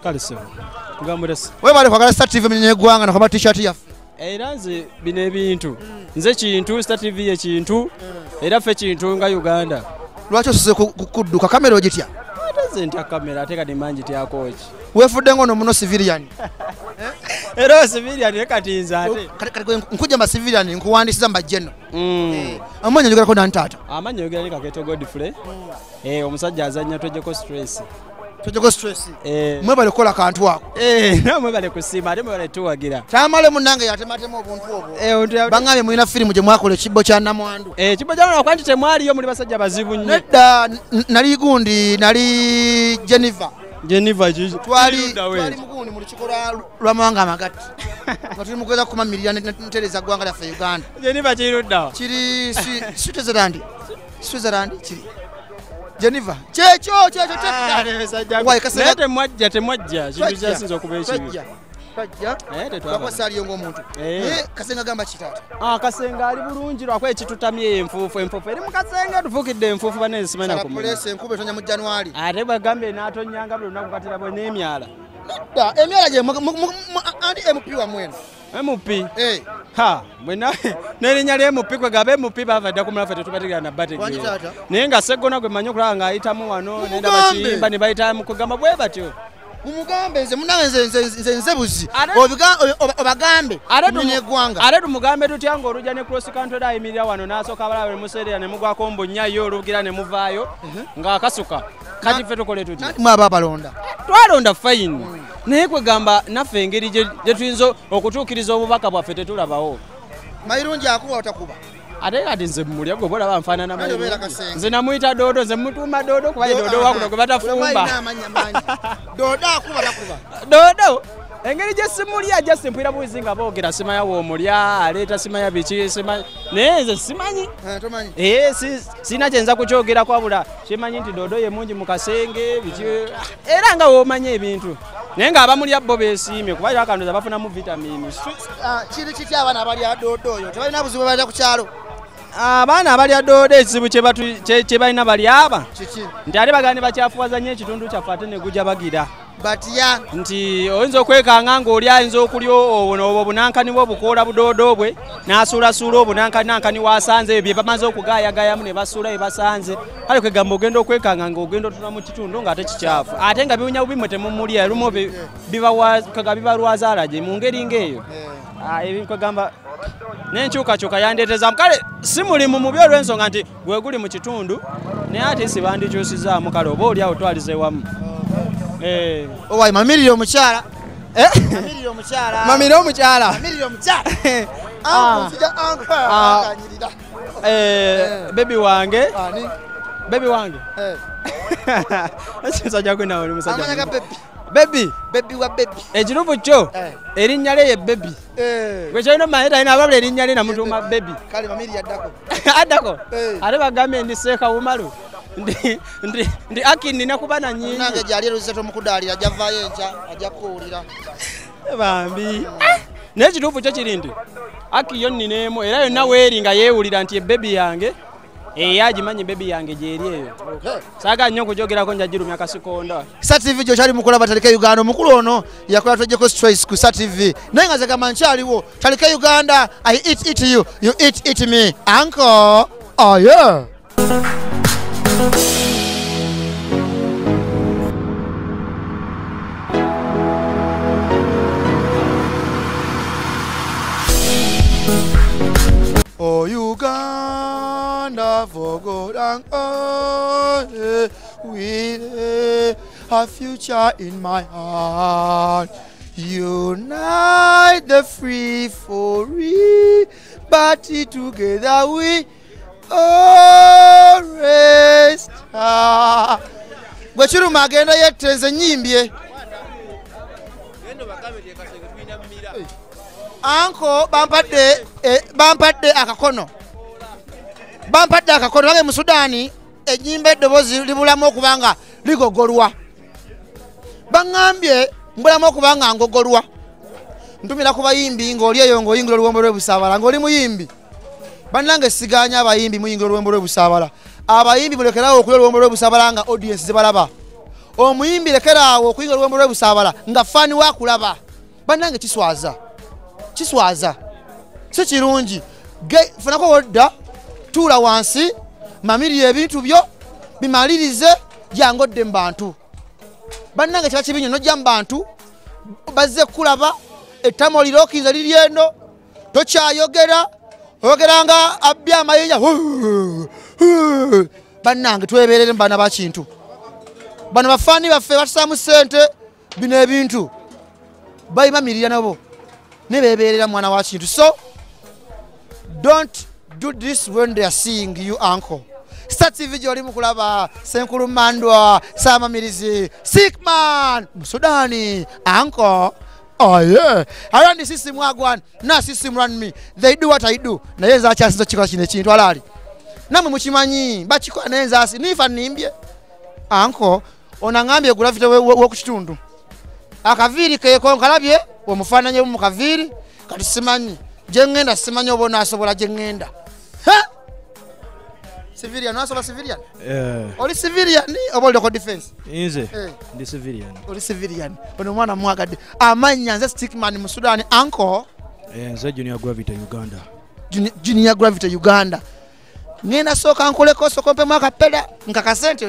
Kale ssebo. Ngambulese. Webale kwagala Star TV munye gwanga na kwamba t-shirt yaffe. Era nze bino ebintu. Nze kintu Star TV ye kintu. Era ffe kintu nga Uganda. Lwaki osose kudduka kamera ogitya? Ate nze ntya kamera ate kati mangi tyako ki. Weefudde ng'ono muno civilian. Era civilian ye kati nze ate. Kati nkujja ma civilian nkuwandiisiza mbajje nno. Amannya njogerako nani taata? Amannya njogera ne Kakeeto Godfrey. Omusajja azannya twejjeko stress. Twejjeko stress. Mwebale kukola kantu ako. Mwebale kusiima ate mwebale tuwagira. Tamale munnange yatematema obuntu obwo. Bangambye mulina firimu gye mwakola ekibbo kya Namwandu. Ekibbo kya Namwandu kwanti temwaliyo muli basajja bazibu nnyo. Nedda nali gundi nali Geneva. Geneva kiki? Twali mugundi mu lukiiko lw'amawanga amagatte. Nga tuli mu kuweza kumamirira ntereza ggwanga lyaffe Uganda. Geneva kiri ludda wa? Kiri Switzerland. Switzerland kiri. Geneva. Kyekyo naye temwajja kintu kyasinze okuba ekibi. Twajja. Twakwasa aliyo ng'omuntu. Naye Kasenga gamba ki taata? Kasenga ali bulungi lwakuba ekitutamye enfuufu eri mu Kasenga tufuukidde enfuufu banne simanya kumanya. Poliisi enkuba etonya mu January. Ate bagambye n'atonyanga buli lunaku katira bwe n'emyala. Nedda emyala gye andi MP wammwe eno. MP? Ha, bwena n'erinnya lya MP kwe gaba MP baava dda ku mulaffe tetubategeera na bategeera. Naye nga Sseggona gwe mmanyi okulaba ng'ayitamu wano nenda bakiyimba ne bayitamu kugamba bwe batyo. Mumugambe nze munange nze nze buzi. Obagambe munye gwanga. Ate tumugambe tutya ng'olujja ne cross country era ayimirira wano n'asooka abalaba ne museerera ne mugwako mbunnya yo olugira ne muvaayo ng'akasuka. Kati ffe tukole tutya? Mwe aba abalonda. Twalonda fine. Naye kwegamba naffe engeri gye tuyinza okutuukiriza obubaka bwaffe tetulabawo. Mayirungi akuba otakuba. Ate kati nze mmulya gwe bolaba nfaanana Mayirungi. Nze namuyita Dodo, nze mutuuma Dodo kuba ye Dodo wakuno gwe batafumba. Dodo akuba takuba. Dodo engeri gye simulya ajja simpwira buwizi nga boogera simanya w'omulya aleeta simanya biki simanya naye nze simanyi. Sirina kye nza kukyogerako wabula kimanyi nti Dodo ye mungi mu kasenge biki era nga w'omanya ebintu. Naye ng'abamulya bo beesiimye kuba era akantu bafunamu vitamini. Kiri kitya abaana abalya Dodo oyo tebalina buzibu balya ku kyalo? Abaana abalya Dodo ekizibu kye balina bali aba nti ate bagala ne bakyafuwaza nnyo ekitundu kyaffe ate ne gujja bagira. Batya nti oyinza okwekanga ng'oli ayinza okulya obwo obunankani bwe obukoola budoodo bwe n'asuulasuula obunankani wasanze ebyo bye bamaze okugaayagaayamu ne basuula bye basanze. Kale kwegamba ogenda okwekanga ng'ogenda otula mu kitundu ng'ate kikyafu ate nga biwunya bubi mmwe temumulya lumu bibalwaza alaje mu ngeri ng'eyo. Kwegamba n'enkyukakyuka yandeetezaamu. Kale si mulimu mubi olw'ensonga nti gwe guli mu kitundu naye ate si bandikyusizaamu kale oba oli awo twalize wamu. Owaye mamirire omukyala. Mamirire omukyala. Mamirire omukyala. Mamirire omukyala. Anko akanyirira. Baby wange. Ani? Baby wange. Musajja gwe nawe oli musajja. Amanya ga baby. Baby. Baby wa baby. Ekituufu kyo erinnya lye ye baby. Gwe kyolina omanya talina wabula erinnya lye namutuuma baby. Kale mamirire addako. Addako? Ate bagambye ndi Seeka Umaru. Ndi aki nina kuba na nyingi. Nange gyali eruzze tomukudaalira ajja vaayo enkya ajja kukuwulira. Bambi. Naye ekituufu kyo kiri nti aki yo nnineemu era yonna weeri nga yeewulira nti ebebi yange agimanyi bebi yange gyeri eyo. Saagala nnyo okugyogerako nja girumya kasikonda. Star TV gy'okyali mukulaba Taleke Uganda omukulu ono yakola twejjeko stress ku Star TV. Naye nga nze gamba nkyaliwo Taleke Uganda I eat it you, you eat it me. Uncle, oh yeah. Oh Uganda, for good and all, with a future in my heart. Unite the free for but together we always. Bwe kiruma agenda yetteze nnyimbye. Anko bampadde akakono. Bampadde akakono bange mu Sudaani ennyimba eddoboozi libulamu okubanga ligogolwa. Baŋŋambye mbulamu okubanga ngogolwa. Ntumira ku bayimbi ng'oli eyo ng'oyingira oluwombo lw'ebusaabala ng'oli muyimbi. Bannange siganya abayimbi muyingira oluwombo lw'ebusaabala. Abayimbi mulekerawo okulya oluwombo lw'ebusaabala nga audience zibalaba. Omuyimbi lekeraawo okuyinga oluwombo lw'ebusaabala nga faani wakulaba. Bannange kiswaza, kiswaza, si kirungi. Funako wodda, tuula wansi, mamirire ebintu byo bimalirize, jangu odde mu bantu. Bannange kiba kibi nnyo n'ojja mu bantu bazze kulaba, ettama olirookinze liri eno, tokyayogera, oyogera nga abbye amayinja. Bannange tweberere mu baana ba kintu. Bano bafaani baffe batusaamu ssente, bino ebintu bayimamirira nabo ne beeberera mwana wa kintu. So don't do this when they are seeing you, uncle. Star TV gy'oli mu kulaba, Senkulu Mandwa, Saamamirizi, Sickman, Musudani, uncle. Oh yeah. I run the system wagwan, na system run me. They do what I do. Naye nze akyasinza okukikola kino ekintu alaali. Nammwe mukimanyi, bakikola naye nze asi, nifa nnimbye. Uncle, ono aŋŋambye Gravity w'oku kitundu. Akaviiri keeko nkalabye, omufaananye mu kaviiri, kati simanyi. Gye ŋŋenda simanyi oba onaasobola gye ŋŋenda. Ha! Civilian, onasobola civilian? Oli civilian oba oli local defense? Nze, ndi civilian. Oli civilian. Ono omwana mwagadde. Amannya nze Stickman mu Sudan, uncle. Nze Junior Gravity Uganda. Junior Gravity Uganda. Ŋŋenda sooka nkoleko, sooka mpemu akapera, nkakase nti,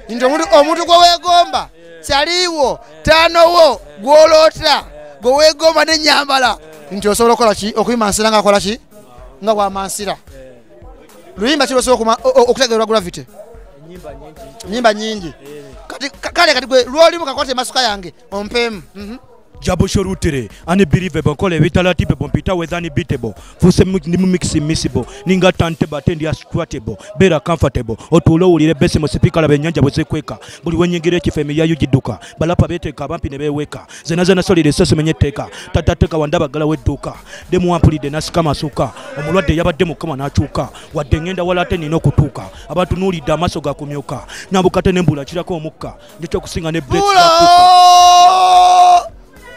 nti omuntu gwe weegomba kyaliwo, taano wo, gw'oloota, gwe weegomba n'ennyambala. Nti osobola okukola ki? Okuyimansira ng'akola ki? Nga bw'amansira. Luyimba ki lw'osobola okutegeerwa Gravity? Ennyimba nnyingi. Kati kale kati gwe lw'olimu kakwate emasuka yange ompeemu. Jaboshorutere, unbelievable, nkola ebitalatibable, mpita with unbeatable, fuse ndi mu mix missable, ninga turntable ate ndi squattable, beera comfortable, otuule owulire besi mu sipiika laba ennyanja bwe zekweka, buli we nnyingira ekifo emiyayu gidduka, balapa beeteeka abampi ne beeweka, nze naze nasolira essasi menye etteeka, tatateeka wandaba ggalawo edduuka, demu wampulidde nasika masuka, omulwadde yabadde mukama n'akyuka, wadde ŋŋenda wala ate nina okutuuka, abatunuulidde amaaso gakumyuka, nambuka ate ne mbula kirako omukka, njekyo okusinga ne breaks gakuka.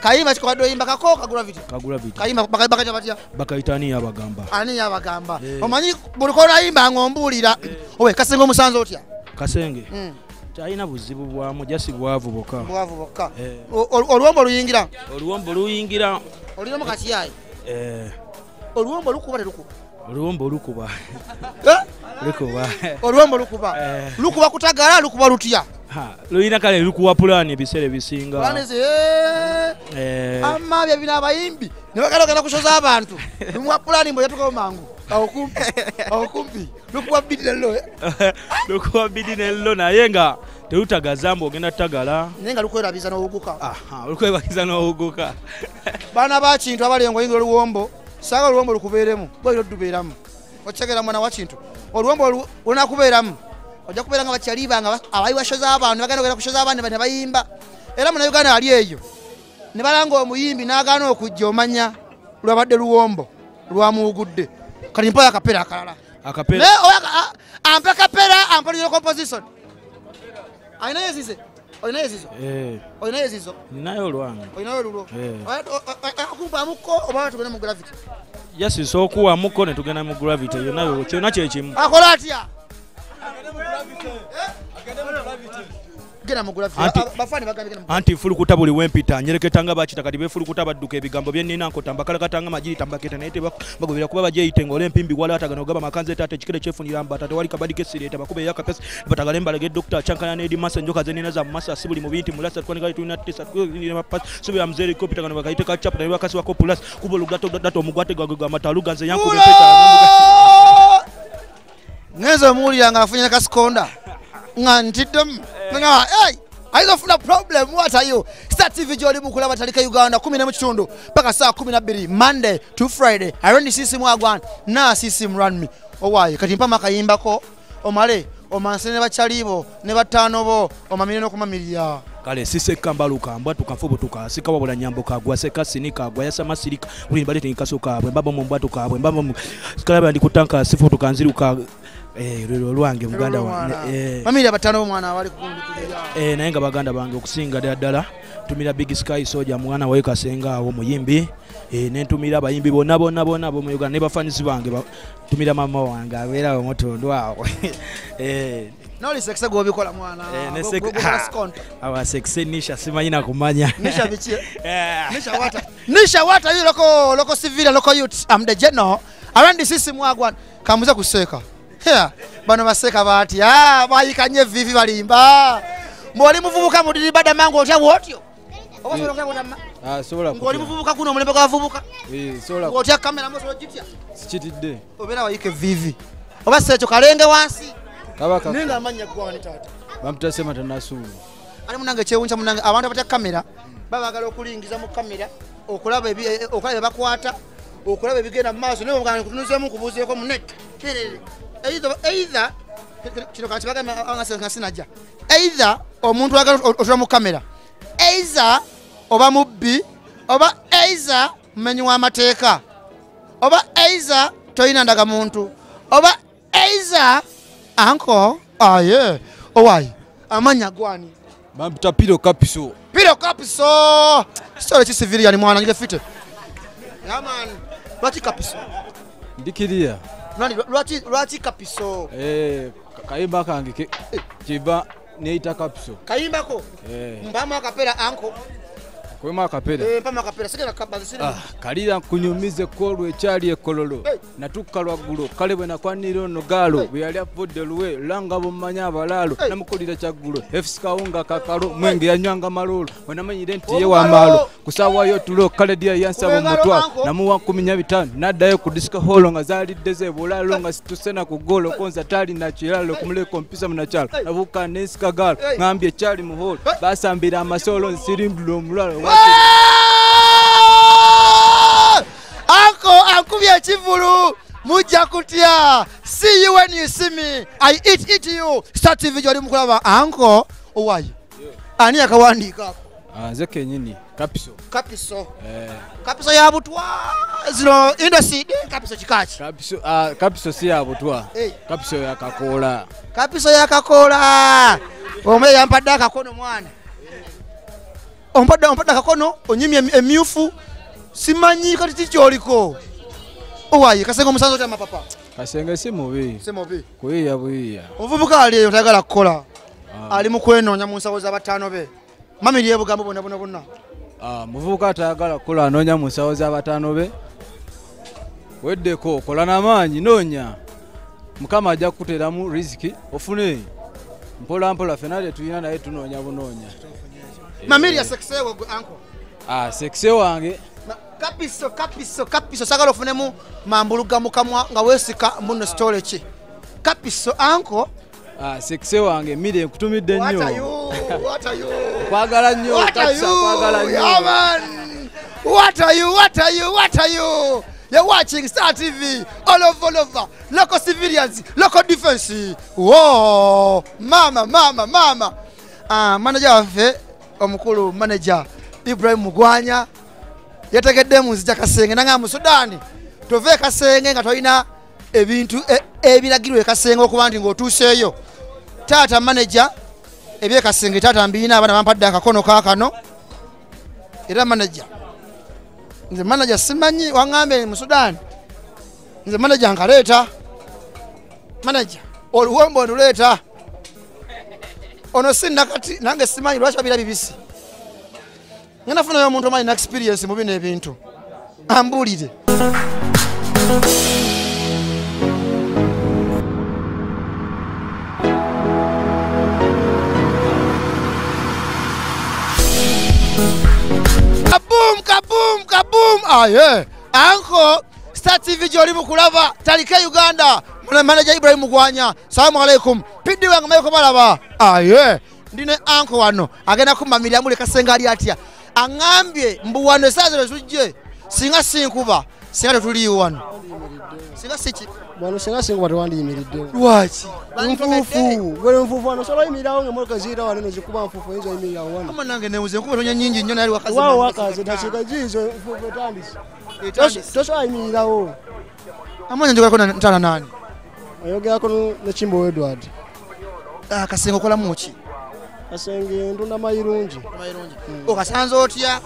Kayimba kikobadde oyimba kako ka Gravity? Ka Gravity. Kayimba bakayita batya? Bakayita ani yabagamba? Ani yabagamba? Omanyi buli k'onayimba ng'ombuulira. Owe Kasenge omusanze otya? Kasenge? Talina buzibu bwamu, jasi bwavu bwokka. Bwavu bwokka. Oluwombo luyingira? Oluwombo luyingira. Olinamu kakiyayi? Oluwombo lukuba terukuba? Oluwombo lukuba. Lukuba. Oluwombo lukuba. Lukuba kutagala, lukuba lutya? Luyina kale lukuwa pulaani ebiseera ebisinga. Pulaani ze, amma bye bino abayimbi ne bagala ogenda kushoza abantu. Lumuwa pulaani mbu yatukawo mangu. Awo kumpi, awo kumpi. Lukuwa bbiri ne llo, Lukuwa bbiri ne llo naye nga terutagaza mbu ogenda tutagala. Naye nga lukwerabiza n'owuguka. Aha, lukwerabiza n'owuguka. Baana ba kintu abali engo oyingira oluwombo, saagala oluwombo lukubeeremu, gwe oluddubeeramu. Okitegera mwana wa kintu. Oluwombo lunakubeeramu. Ojja kubeera nga bakyaliba nga abayiwashoza abantu, bagenda ogenda kushoza abantu ne bayimba. Era Munnayuganda ali eyo ne balanga omuyimbi n'agaana okujja omanya lwabadde luwombo lwamuwugudde. Kati mpayo akapera akalala. Akapera. Naye ampe akapera, ampe olugero composition. Alinayo ezize? Olinayo ezizo? Olinayo ezizo? Ninayo olwange. Olinayo olulwo? Akumpamukko oba tugende mu Gravity? Yes, nsobola okuwamukko ne tugenda mu Gravity. Yonna kyonna kye kimu. Akola atya? Genda mu Gravity. Bafaani bagambye genda mu Gravity. Anti nfulukuta buli wempita, nyereketa nga bakita kati beefulukuta badduka ebigambo bye nnina nkota mbakalakata nga magiri tambaketa naye bagobera kuba bagyeyite ng'ola empimbi walaatagana ogaba makanze taata ekikere kyefunira mbata tewali kabadi kesireeta bakuba eyakapesi batagale mbalage dokita kyankana n'edi masa enjoka ze nnina za masa si buli mu binti mulasa twanika tulina tisa subira mzeeri kopita kano bakayite ka chapter ne bakasiwako plus kuba olugato data omugwate gwagwe gwa mataluga nze yankuba empeta. Ngenze omuwulira ng'afunye ne kasikonda nga ntiddemu nga hey, ayinza ofuna problem, what are you? Star TV gy'oli mu kulaba Talika Uganda 10:15 paka saa 12 Monday to Friday. I run the system wagwan na system run me. Owaaye kati mpa makayimbako omale omanse ne bakyalibo ne bataano bo omamire n'okumamiriya. Kale siseka mbaluka mbwatuka nfubutuka sika wabula nyambo kagwa seka sinika gwa yasama sirika buli mbale tinkasoka bwe mbaba mu mbwatuka bwe mbaba mu sikalaba ndi kutanka sifutuka nziruka Lwero olwange muganda wange. Mamiri abatano omwana abali kukundikulira. Naye nga baganda bange okusinga ddala tumira Big Sky Soldier mwana wawe Kasenga awo muyimbi. Nentumira abayimbi bonna bonna bonna ab'omu Uganda ne bafanisi bange tumira mama wange abeera awo Mutundu awo. Noli sekse gw'obikola mwana. Awa sekse nisha simanyi na kumanya. Nisha biki? Nisha wata. Nisha wata you loko loko civil loko youth. I'm the general. Around the system wagwan kamuza kuseka. Yeah. Bano baseka bati. Ah, bayikanye vivi balimba. Mwali muvubuka mudiri bada mangu otya wotyo. Oba sobola Ah, sobola. Ngoli muvubuka kuno omulembe gwavubuka. Sobola. Otya kamera moso gitya. Sikitidde. Obeera wayike vivi. Oba sekyo kalenge wansi. Kabaka. Ninga amanya gwani tata. Bamutasema tanasuulu. Ali munange kyewuncha munange abantu abatya kamera babagala okulingiza mu kamera okulaba okulaba bakwata okulaba ebigenda mu maaso naye omuganda kutunuzeemu kubuuzeeko mu net. Either kino kankibaga nga sinajja. Either omuntu agala otula mu kamera. Either oba mubbi oba either mumenyi w'amateeka oba either tolina ndagamuntu oba either anko aye owai amanya gwani bampita Piro Kapiso. Piro Kapiso sitole ki civilian mwana ngire fite. Yeah man, lwaki Kapiso? Ndikiria. Nani lwaki Kapiso? Kayimba kange kiba neita Kapiso. Kayimbako? Mbama akapera anko. Kwema akapera. Mpama akapera sigala kabazi sira. Kalira kunyumize kolwe ekyali ekololo. Natuka lwaggulo kale bwe nakwanira ono gaalo bwe yali avudde luwe langa bumanya abalaalo namukolera kyaggulo FC Kawunga kakalo mwenge yanywanga malulo bwe namanyire nti ye wamaalo kusaawayo tulo kale dya yansaba omutwalo namuwa 15 naddayo ku disco hall nga zaalidde ze bulaalo nga situse na ku golo konza tali na kiralo kumuleka mpisa munakyalo nabuuka nensika gaalo ngambye ekyali mu hall basambira amasolo nsirimbula omulalo. Anko akubye ekivulu mujja kutya. See you when you see me. I eat you. Star TV gy'oli mukulaba anko owayi. Ani akawandiika? Nze kenyini Kapiso. Kapiso. Kapiso ya butwa zino industry Kapiso kikachi. Kapiso Kapiso si ya butwa. Kapiso ya kakoola. Kapiso ya kakoola. Omwe yampadde akakono mwana. Ompadde akakono onyimye emyufu simanyi kati kikyoliko. Owaye Kasenge omusanzo kya mapapa. Kasenge si mubi. Si mubi. Kuyiya buyiya. Omuvubuka ali eyo tayagala kukola. Ali mu kwenoonya mu nsawo z'abataano be. Mamiri y'ebugambo bonna bonna bonna. Muvubuka atayagala kukola anoonya mu nsawo z'abataano be. Weddeko kola n'amaanyi noonya. Mukama ajja kukuteeramu riziki ofune. Mpola mpola ffenna tetulina naye tunoonya bunoonya. Mamiri ya seksewe anko. Sekse wange. Kapiso Kapiso Kapiso sagala ofunemu mambuluga mukamwa nga weesika muno sitole ki. Kapiso anko. Sekse wange mire nkutumidde nnyo. What are you? What are you? Kwagala nnyo Kapiso kwagala nnyo. Yeah man. What are you? What are you? What are you? You're watching Star TV all over. Local civilians, local defense. Whoa, mama mama mama. Manager waffe omukulu manager Ibrahim Mugwanya yategedde mu nzija Kasenge nanga mu Sudan tove Kasenge nga tolina ebintu ebiragirwa e Kasenge okuba nti ng'otuuseeyo. Taata manager ebye Kasenge taata mbiina abaana bampadde akakono kaakano era manager nze manager simanyi waŋŋambe mu Sudan nze manager nkaleeta manager oluwombo nduleeta ono si nakati nange simanyi lwaki babira bibisi. Ngenda funayo omuntu omanyi na experience mu bino ebintu ambuulire. Kaboom kaboom kaboom. Aye anko Star TV gy'oli mukulaba Talike Uganda manager Ibrahim Mugwanya. Salamu alaikum. Pidi wange mayoko balaba. Aye ndine anko wano agenda kumamira mule Kasenga ali atya. Aŋŋambye mbu wano essaawa zino tujje singa sinkuba singa tetuliiwo wano. Singa siki wano singa sinkuba tewandiyimiridde. Lwaki? Nfuufu gwe nfuufu wano osobola oyimirirawo ng'emmotoka ziyita wano zikuba nfuufu oyinza oyimirirawo wano. Kama nange nebuze enkuba etonya nnyingi nnyo naye ali wakazi. Waawo wakazi dakiika ziizo enfuufu etandise. Tosobola yimirirawo. Amanya njogerako ntaana nani? Oyogerako ne Kimbo Edward. Kasenge okola muki? Kasenge ndunda mayirungi. Mayirungi. Okasanze otya?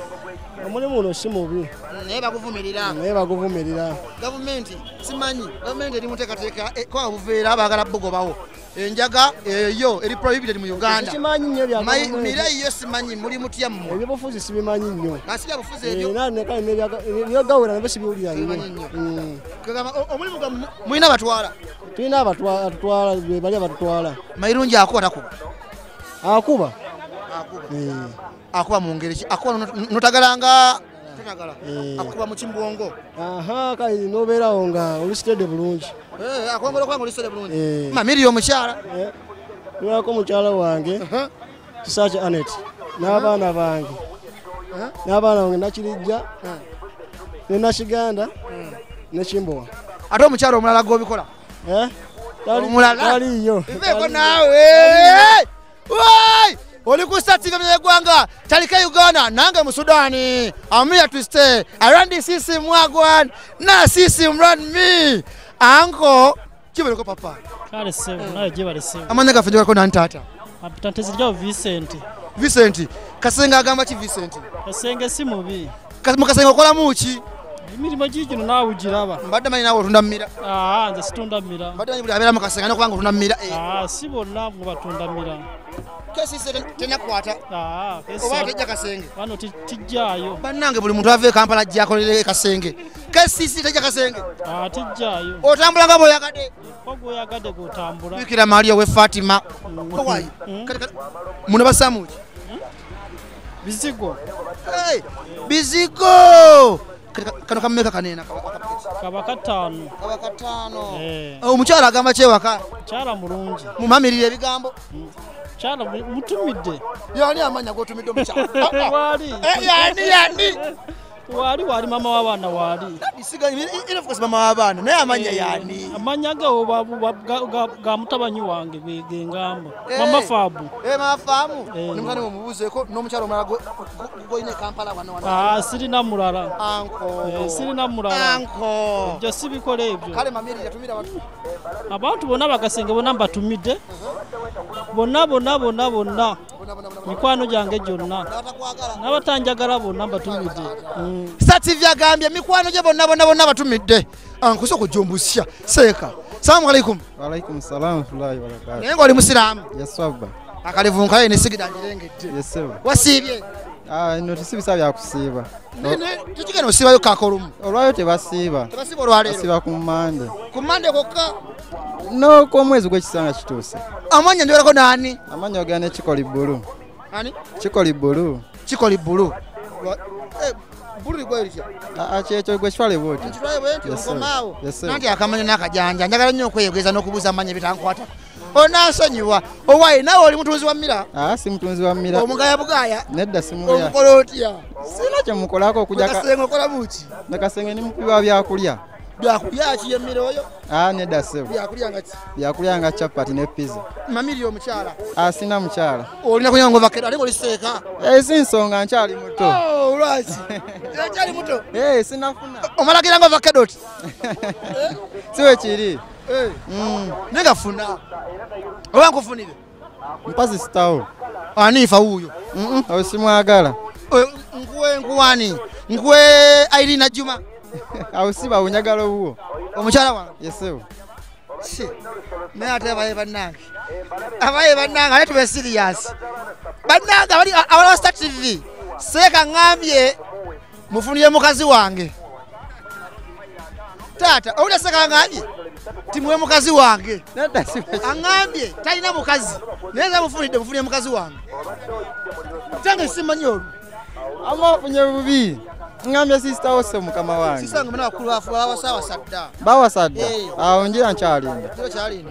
Omulimu uno si mubi. Naye bakuvumirira. Naye bakuvumirira. Gavumenti simanyi, gavumenti eri muteekateeka kwa buveera baagala bugobawo. Enjaga eyo eri prohibited mu Uganda. Simanyi nnyo bya gavumenti. Mira yo simanyi muli mutya mmwe. Ebyobufuzi sibimanyi nnyo. Kasi byabufuzi ebyo. Nane kale n'ebyagawera nabyo sibiwulira nnyo. Kagamba omulimu gwa mulina batwala. Tulina abatwala bali abatutwala. Mayirungi akuba takuba. Akuba. Akuba. Akuba mu ngeri ki? Akuba notagalanga totagala. Akuba mu kimbwongo. Aha kale nobeerawo nga olusitedde bulungi. Akwongera okwanga olusitedde bulungi. Mamiri omukyala. Nolako mukyala wange. Kisaaki Anet n'abaana bange. N'abaana bange Nakirijja ne Nakiganda ne Kimbowa. Ate omukyala omulala gw'obikola? Omulala? Taliyo. Nveeko naawe. Wai! Oli ku Star TV y'eggwanga Talika Uganda nange mu Sudan. I'm here to stay. I run the system wagwan. Na system run me. Anko kibereko papa. Kale sebo naye gye sebo. Amanya gaffe njogako nani taata? Nteziryawo Vincent. Vincent. Kasenge agamba ki Vincent? Kasenge si mubi. Mu Kasenge okola muki? Emirimu gigino naawe ogiraba. Mbadde manyi naawe otunda mmira. Nze situnda mmira. Mbadde manyi buli abeera mu Kasenge n'okubanga otunda mmira. Si bonna mwe batunda mmira. Kesi tenakwata. Oba tejja Kasenge. Wano tijjaayo. Bannange buli muntu ava e Kampala ajja akolere e Kasenge. Kesi tejja Kasenge. Tijjaayo. Otambula nga bw'oyagadde. Ko gw'oyagadde gw'otambula. Bikira Maria we Fatima. Owayi. Muno basaamu ki? Bizigo. Bizigo. Kano kameka kanena kaba kataano. Kaba kataano. Omukyala agamba kyewaka. Mukyala mulungi. Mumamirire ebigambo. Mukyala mutumidde. Yani amanya g'otumidde omukyala? Waali. Yani. Waali mama w'abaana waali. Ira mama w'abaana naye amanya yani. Amanya ga mutabanyi wange ge ngamba. Mama Fabu. Mama Fabu. Ni mutani omubuuzeeko n'omukyala omulala gw'olina e Kampala wano wano. Sirina mulala. Anko. Sirina mulala. Anko. Ebyo sibikola ebyo. Kale mamiri yatumira abantu. Abantu bonna Bakasenge bonna mbatumidde. Bonna bonna bonna bonna. Mikwano gyange gyonna. N'abatanjagala bonna mbatumidde. Star TV agambye mikwano gye bonna bonna bonna batumidde. Ankuso kujumbusya seeka. Salamu alaikum. Wa alaikum salam wa rahmatullahi wa barakatuh. Naye ng'oli musiraamu? Yes sir. Akalevu nkaye ne sigida njirengedde. Yes sir. Wasiibye? No tisibisa bya kusiiba. Tekigenda osiibayo kaaka olumu. Olwayo tebasiiba. Tebasiiba olwaleero. Basiiba ku Mmande. Ku Mmande kwokka? No kw'omwezi gw'ekisanga kituuse. Amanya njogerako naani? Amanya ogera ne Kikoli Bbulu. Ani? Kikoli Bbulu. Kikoli Bbulu. Bulu ligwayo litya? Kyekyo gwe kitwale bw'otyo. Nkitwale bwe ntyo nkomaawo. Nanti akamanya n'akajanja njagala nnyo okweyogeza n'okubuuza amanya ebitankwatako. Onansonyiwa. Owaye naawe oli mutunzi wa mmira? Si mutunzi wa mmira. Omugaya bugaya? Nedda simulya. Omukola otya? Sirina kye mukolako okujja. Kasenge okola buki? Nakasenge ni mukubi wa byakulya. Byakulya ki emmere oyo? Nedda ssebo. Byakulya nga ki? Byakulya nga chapati ne pizza. Mamiri omukyala? Sina mukyala. Olina kunywa ng'ova kera ate ng'oliseeka? Si nsonga nkyali muto. Lwaki? Nkyali muto? Sinafuna. Omalagira ng'ova kedoti? Si bwe kiri. Naye nga funa. Oba nkufunire? Mpa sisitawo. Ani ifa wuuyo? Oyo simwagala. Nkuwe nkuwani? Nkuwe Irene Juma? Awo si bawo njagala owuwo. Omukyala wange? Yes sir. Si. Naye ate abaye bannange. Abaye bannange ate tube serious. Bannange abali abalaba Star TV. Seeka ŋŋambye mufunire mukazi wange. Taata, owulira Seeka ŋŋambye? Timuwe mukazi wange. Aŋŋambye talina mukazi. Naye nze mufunidde mufunire mukazi wange. Tange simanyi olwo. Ama afunye bubi. Ngambye sister wose mukama wange. Sister wange mwana wakulu bawasa dda. Bawasa dda. Awo njira nkyalinda. Njira kyalinda.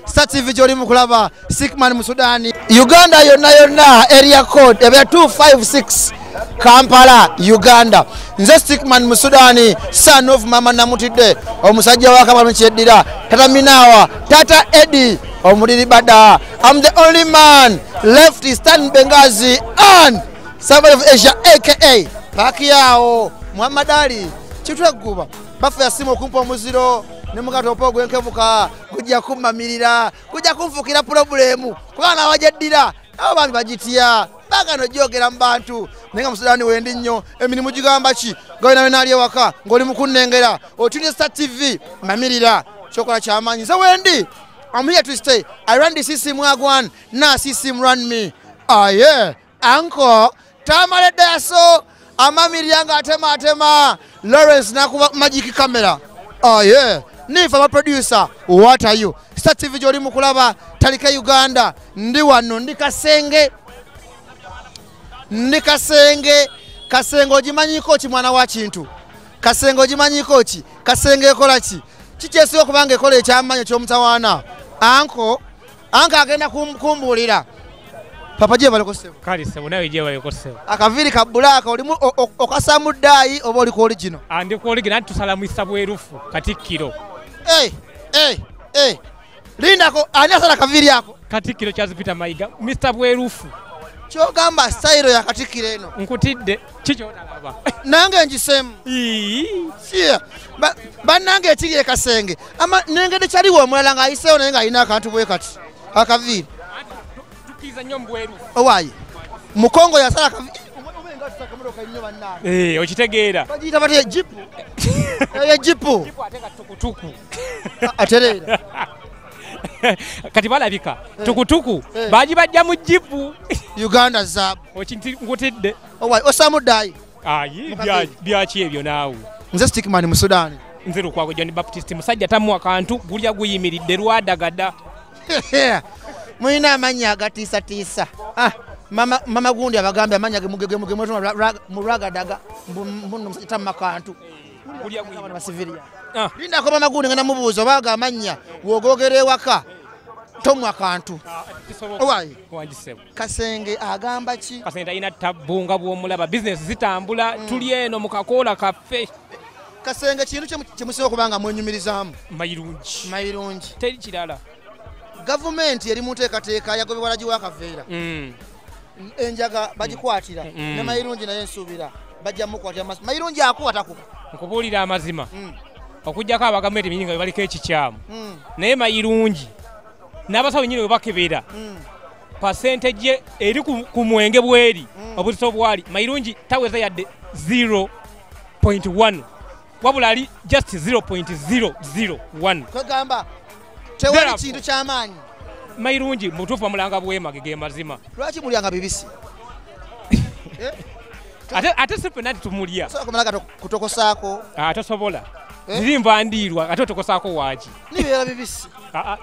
Star TV gy'oli mu kulaba Sickman mu Sudan. Uganda yonna yonna area code ebe 256 Kampala Uganda. Nze Sickman mu Sudan, son of Mama Namutidde, omusajja wa Kabaka kyeddira, Tata Minawa, Tata Eddie, omuliri bada. I'm the only man left is Stan Benghazi and Somebody of Asia aka Pacquiao Muhammad Ali. Kitwegguba baffe yasiima okumpa omuziro Ne mugata opa ogwenkebuka gujja kummamirira, gujja kunfukira pulobulemu kubanga nawajeddira abo bantu bagitya bagano gyogera mu bantu. Naye nga Musudani wendi nnyo, emirimu gigamba ki nga wena ali ewaka ng'oli mu kunnengera otunye Star TV mamirira kyokola kyamaanyi. Nze wendi, I'm here to stay. I run the system wagwan na system run me. Aye uncle Tamale Daso amamirira nga atema atema Lawrence nakuba magic camera. Aye nifa ba producer, what are you? Star TV gy'oli mu kulaba Talika Uganda. Ndi wano ndi Kasenge, ndi Kasenge. Kasenge ogimanyiko ki mwana wa Kintu? Kasenge ogimanyiko ki? Kasenge ekola ki? Kiki okubanga ekola ekyamaanyi eky'omutawaana? Anko anka agenda kumbuulira. Papa gye baleko ssebo. Kale ssebo, nawe gye baleko ssebo. Akaviiri ka bbulaaka olimu okasaamu ddaayi oba oli ku original? Ndi ku original, anti tusala mu issa bwerufu Katikkiro. Hey, lindako, ani asala akaviiri ako? Katikkiro Charles Peter Mayiga, Mr. Bwerufu. Kyogamba style ya Katikkiro eno. Nkutidde, kiki otalaba? Nange ngisemu. Yeah. Bannange ekiri e Kasenge. Ama nengedde kyaliwo omulala ng'ayiseewo naye ng'alina akantu bwe kati. Akaviiri. Tukkiriza nnyo mu bwerufu. Owaaye. Mukongo yasala akaviiri. Obenga tusakamuloka nnyo bannange. Okitegeera. Bagiyita batya jipu? Eyo jipu. Jipu ate katukutuku. Atereera. Kati balabika tukutuku bagibajja mu jipu. Uganda zaabu. Nkutidde. Owaaye osaamu ddaayi. Ayi byaki ebyo naawe? Nze Stickman mu Sudan. Nze Lukwago John Baptist, musajja tamuwa kantu gulya guyimiridde lwadagada. Mulina amannya agatiisatiisa. Mama gundi abagambye amannya mu lwagadaga mbuno musajja tamma kantu. Gulya guyimiridde. Basiviriya. Lindako mama gundi ngenda mubuuza obaga amannya w'ogoogera ewaka tomwa kantu. Owaaye. Kasenge agamba ki? Kasenge talina tabbu nga bw'omulaba, bizinesi zitambula, tuli eno mu kakoola kaffe. Kasenge kintu kye musinga okuba nga mwenyumirizaamu? Mayirungi. Mayirungi. Teri kirala. Gavumenti eri mu nteekateeka yagobebwa Lagi wa Kaveera. Enjaga bagikwatira ne Mayirungi naye nsuubira bajja mukwatira. Mayirungi akuba takuba. Nkubuulira amazima. Okuggyako abagavumenti bennyini nga baliko ekikyamu. Naye Mayirungi n'abasawo bennyini bwe bakebera percentage eri ku mwenge bweri obuzito bwali Mayirungi taweza yadde 0.1 wabula ali just 0.001. Kwegamba tewali kintu kyamaanyi. Mayirungi mutuufu bamulanga bwemage ge mazima. Lwaki mulyanga bibisi? Ate si ffenna tumulya. Osobola kumala kutokosaako? Tosobola. Ziri nva ndiirwa ate otokosaako waaki? Nibeera bibisi.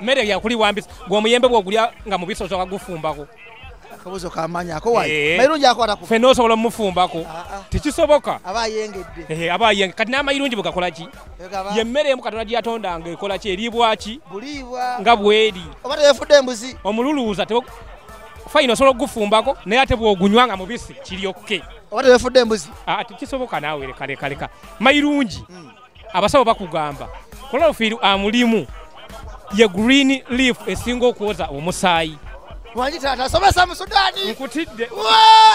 Mmere yakuliwa mbisi. Gwe omuyembe bw'ogulya nga mubisi osooka gufumbako. Akabuzo kamaanyi ako waayi. Mayirungi akwata ku. Ffenna osobola omufumbako. Tekisoboka. Aba ayengedde. Aba ayengedde. Kati n'amayirungi bwe gakola ki? Ye mmere emu Katonda gye yatondanga ekola ki? Eriibwa ki? Buliibwa. Nga bw'eri. Oba teyefudde embuzi. Omululuuza fayina osobola okugufumbako naye ate bw'ogunywa nga mubisi kiryokke. Oba teyefudde embuzi. Tekisoboka naawe leka leka leka. Mayirungi abasawo bakugamba chlorophyll amulimu ye green leaf esinga okwoza omusaayi. Wangi taata somesa mu Sudan. Nkutidde.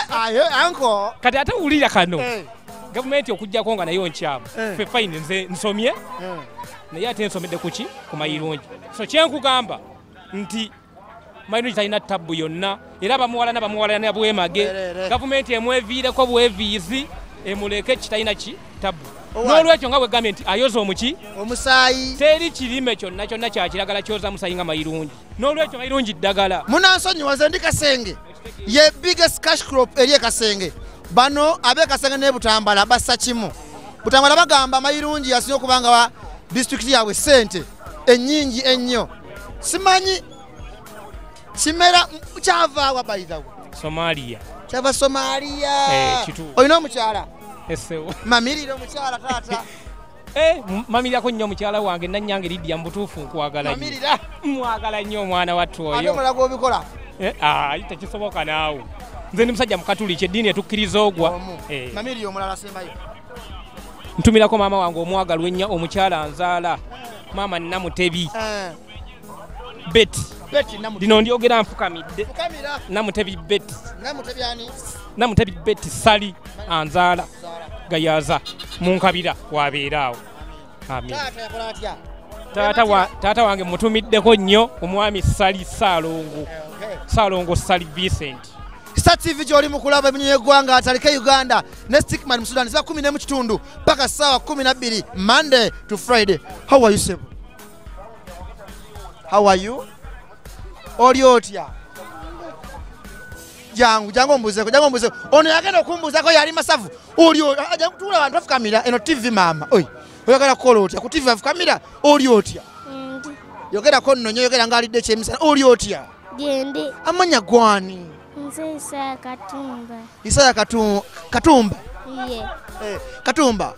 Aye anko. Kati ate wulira kano. Gavumenti okuggyako nga nayo nkyamu. Ffe fine nze nsomye. Naye ate nsomedde ku ki? Ku Mayirungi. So kye nkugamba nti Mayirungi talina tabbu yonna era bamuwalana bamuwalana bwemage. Gavumenti emweviireko bweviizi emuleke kitalina ki tabbu. N'olwekyo nga bwe gambye nti ayoza omuki? Omusaayi. Teri kirime kyonna kyonna kya kiragala kyoza musaayi nga Mayirungi. N'olwekyo Mayirungi ddagala. Munansonyiwa nze ndi Kasenge. Ye biggest cash crop eri e Kasenge. Bano ab'e Kasenge ne Butambala bassa kimu. Butambala bagamba Mayirungi yasinga okubanga wa disitulikiti yaabwe ssente ennyingi ennyo. Simanyi kimera kyava wa by the way. Somalia. Kyava Somalia. Olina omukyala? Esewo. Mamirira omukyala taata. Mamirako nnyo omukyala wange Nannyange Lydia mubutuufu nkwagala nnyo. Mamirira. Mwagala nnyo omwana wattu oyo. Ate omulala gw'obikola? Tekisoboka naawe. Nze ndi musajja mukatuliki eddiini etukkiriza ogwa. Mamirira omulala asembayo. Ntumirako maama wange omwagalwa ennyo omukyala nzaala. Maama Namutebi. Betty. Lino ndyogera nfukamidde. Namutebi Betty. Namutebi ani? Namutebi Betty Sali anzaala Gayaza mu Nkabira wabeera awo. Amin. Taata yakola atya? Taata wange mutumiddeko nnyo omwami Sali Ssalongo. Ssalongo Sali Vincent. Star TV gy'oli mu kulaba ebinyonyi eggwanga atalike Uganda ne Stickman mu Sudan ziba 11 paka ssaawa 12 Monday to Friday. How are you, Sebo? How are you? Oli otya? Jangu jangu ombuzeeko, jangu ombuzeeko. Ono yagenda okumbuuzaako yali masavu. Oli jangu tuula abantu bafukamira eno TV maama. Oi, oyagala kukola otya? Ku TV bafukamira oli otya? Yogerako nno nnyo, yogera ng'alidde ekyemisana. Oli otya? Gyendi. Amannya gwani? Nze Isaya Katumba. Isaya Katumba? Ye. Katumba,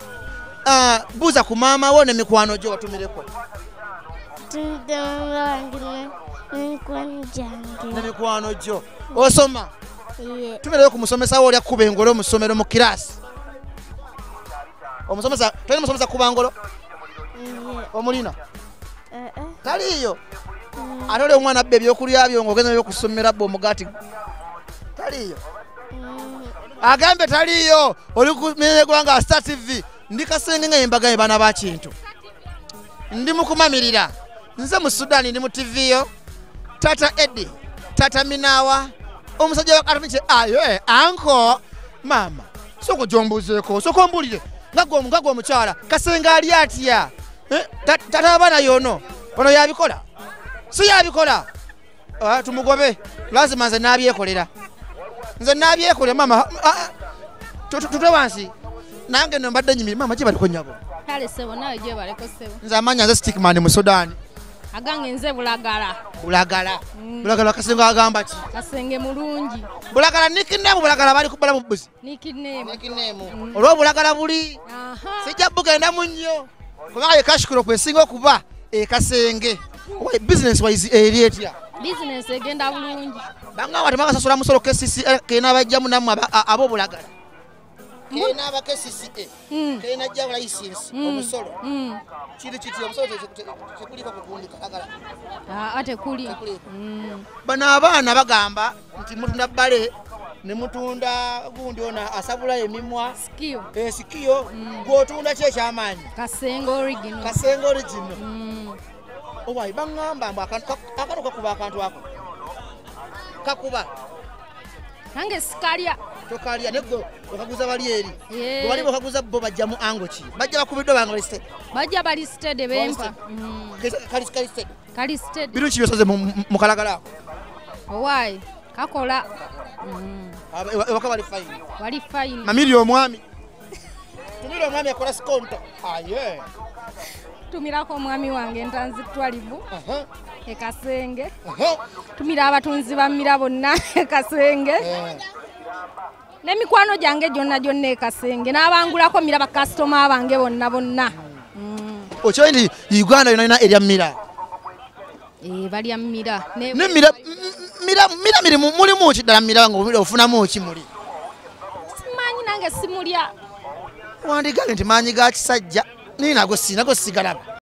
buuza ku maama wo ne mikwano gyo watumireko. Tumidde maama wange ne mikwano gyange. Ne mikwano gyo. Osoma? Ye. Tumireyo ku musomesa wo oli akuba engolo mu ssomero mu kiraasi. Omusomesa, tolina musomesa kuba ngolo? Ye. Omulina? Taliiyo? Ate oli omwana abba ebyokulya byo ng'ogenda ebyokusomera abba omugaati. Taliiyo? Agambe taliiyo. Oli ku Eggwanga Star TV. Ndi Kasenge nga embaga baana ba Kintu. Ndi mu kumamirira. Nze mu Sudan ndi mu TV yo. Tata Eddie, Tata Minawa, omusajja wa Katumiche ayo anko mama. Soko jombuzeeko, soko mbulire. Nga gwe omukyala Kasenge ali atya? Tata abaana yono. Ono yabikola. Si yabikola. Tumugobe. Lazima nze nabyekolera. Nze nabyekolera mama. Tutwe wansi. Nange no mbadde nyimiri mama gye baliko nnyabo. Kale ssebo nawe gye baliko ssebo. Nze amanya nze Stickman mu Sudan. Agange nze Bulagala. Bulagala. Bulagala Kasenge agamba ki? Kasenge mulungi. Bulagala nickname Bulagala bali kubala mu buzi. Nickname. Nickname. Olwo Bulagala buli. Sijja bugenda mu nnyo. Kubanga ye cash crop esinga okuba e Kasenge. Business wise eri etya? Business egenda bulungi. Banga wati makasasula musolo KCCA kena bajjamu nammwe abo Bulagala. Kena aba KCCA. Kena jja license omusolo. Kiri kiti omusolo tekuliko kugundi kalagala. Ate kuli. Bano abaana bagamba nti mutunda bbale ne mutunda gundi ona asabula emimwa. Sikiyo. Sikiyo. Gw'otunda ki ekyamaanyi? Kasenge original. Kasenge original. Owayi bangamba mbu akano kakuba akantu ako. Kakuba. Nange sikalya. Tokalya neggo okaguza bali eri. Bwe bali bakaguza bo bajja mu ango ki? Bajja bakubiddwa bange bali steady. Bajja bali steady bempa. Kali steady. Kali steady. Birungi byosoze mu kalagala ako. Owayi kakola. Ewaka bali fine. Bali fine. Mamiri omwami. Tumira omwami akola sikonto. Aye. Tumirako omwami wange Ntanzi Twalibu e Kasenge. Tumira abatunzi ba Mira bonna e Kasenge. N'emikwano gyange gyonna gyonna e Kasenge n'abangulako Mira bakasitoma bange bonna bonna. Okimanyi nti Uganda yonna yonna erya Mira? Balya Mira. Ne Mira Mira mirimu mulimu ki ddala Mira nga ofunamu ki muli? Simanyi nange simulya. Wandigambe nti maanyi ga kisajja. Nina go sigalaba.